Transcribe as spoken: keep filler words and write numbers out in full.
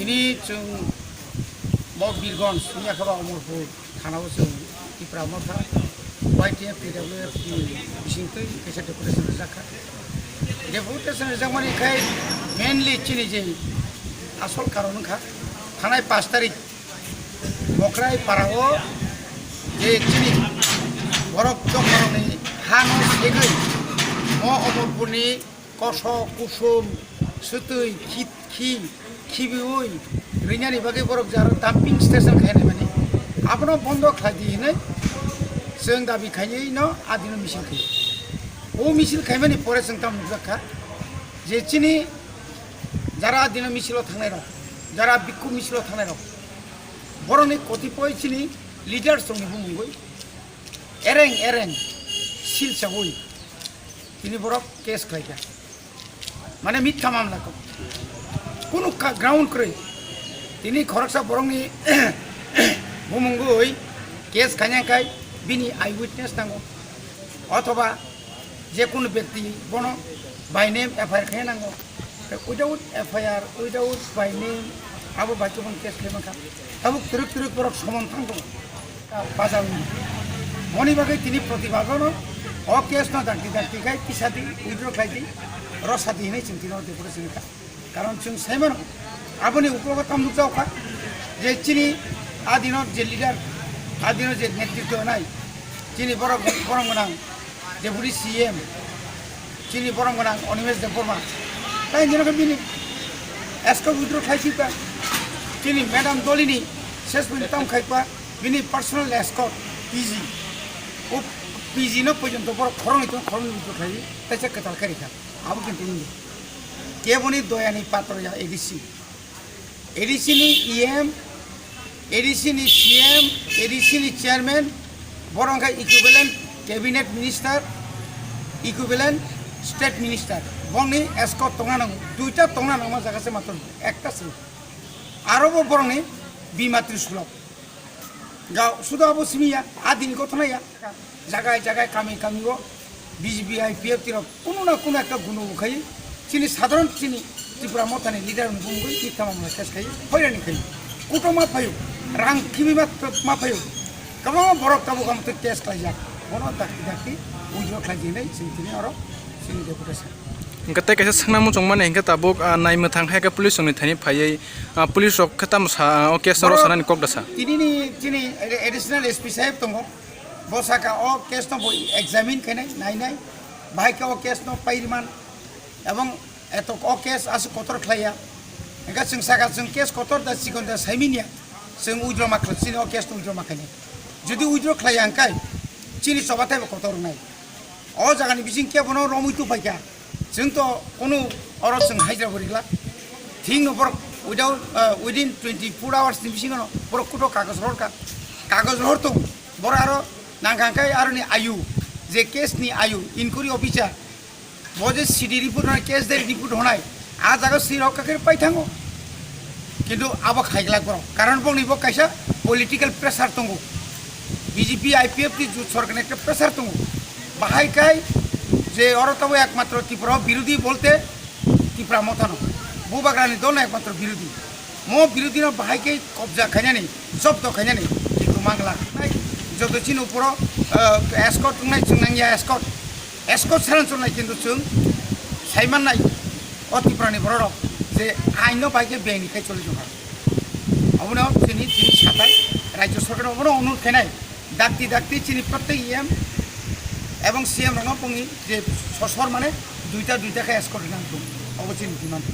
Tini chwng bo Birgonj ni yakha ba Omorpur thana o chwng Tipra Motha Y T F T W F ni bisingtwi kaisa deputation rijak kha. Deputation rijakmani khai mainly chini je asol karon wngkha thanai pash tarik Mokrai para o je chini borok dophani ha no segwi mo Omorpur ni kosok, kusom, swtwi, khit-, khi, khibiui rinani bagwi borok je aro dumping station khainai mani, abono bondo khlai di hinwi chwng dabi khaiwi no adino misil khaio. O misil khaimani pore chwng tamo nukjak kha je chini jara adino misilo thangnai rok, jara bikku misilo thangnai rok, borokni kotipoi chini leaders rokni bumungwi ereng ereng sil chaui tini borok case khlaikha. Mane mitha mamla kok. Kunu ka-, ground kwrwi. Tini khoroksa borokni bumungwi case khaina khai bini eyewitness nango. Othoba je kunu byakti bono by name F I R khaina nango. Without F I R, without by name, abo bai khe bono case khaima kha. Tabuk twrwk twrwk borok somon thang tongo. Bajal wngkha. Boni bagwi tini protibad no o case no dakti dakti khai kisa di withdraw khlai di, rw sa di hinwi chwng tini o deputation wngkha. Karon chwng sai mano aboni uklogo tam nukjak kha je chini adino je leader, adino je netritw nai chini borok, borok gwnang Deputy C M, chini borom gwnang Animesh Debbarma. Tai jeno khe bini escort withdraw khlai si ta. Chini Madam Dolini ses pin tam khai pa, bini personal escort P G. O P G no porjonto borok khoroknwi tong, khoroknwi withdraw khlai, tai se kwtal khe rikha. Abo kintu nini. Keboni doyani patro ya A D C. A D C ni E M, A D C ni C M, A D C ni chairman, borok wngkha equivalent cabinet minister, equivalent state minister. Borokni escort tongna nango, duita tongna nangma jaga se matro ekta se. Aro bo borokni bima trisulok. Ga sudo abo simi ya, a din gothona ya. Jagai jagai kami kami o B J P I P F T rok kuno na kuno ekta guno bo khai chini sadharon chini Tripura Mothani leader ni bumungwi mitha mamla case khai hoirani khai kuto ma phayo rang khimi ma, ma phayo kwbangma borok tabuk amtwi case khlaijak bono dakti dakti withdraw khlai jinai chini tini oro chini deputation. Hingke tei kaisa swngna muchung mani hingke tabuk, ah, nai mwthang hai khe police rokni thani phaiwi, ah, police rok khe tamo sa, ah, o case no rok sanani kok da sa. Tini ni chini additional S P saheb tongo. Bo saka o case no bo examine khainai, nainai, bahai khe o case no pairiman, ebong eto o case aswk kotor khlaiya. Hingkhe chwng saka chwng case kotor da chikon da saimanya, chwng withdraw ma khlai, chini o case no withdraw ma khainai. Jodi withdraw khlaiya hingkhe chini choba teibo kotor wngnai. O jagani bising kebono romwi tubaiya. Chwng to kunu oro chwng haijra bo rikla. Thing no borok without, uh, within twenty-four hours ni bisingo no borok kuto kagoj rohor ka. Kagoj rohor tong. Borok aro nangkang kai aro ni ayu. Je case ni ayu, inquiry officer. Bo je C D report honai, case diary report honai. A jaga si rok kakir pai thango. Kintu abo khaiglak borok. Karon bongni bo kaisa political pressure tongo. B J P I P F T jut sorkarni ekta pressure tongo. Bahai kai je oro tabo ekmatro Tripura birodhi bolte Tipra Mothano. Bubagrani dolno ekmatro birodhi. Mo birodhino bahai kai kobja khainani, jobdo khainani, kintu mangla. Nai joto chini uporo, eh, escort wngnai chwng nangya escort. Escort saran chonai kintu chwng saimannai o Tripurani bororok je aino bai khe bengni khai choli jokha. Obono chini, chini satai rajyo sorkar obono onurod khainai dakti dakti chini prottek E M ebong C M rokno bongni je sosor mane duita duita khe escort rwna thung obo chini demand.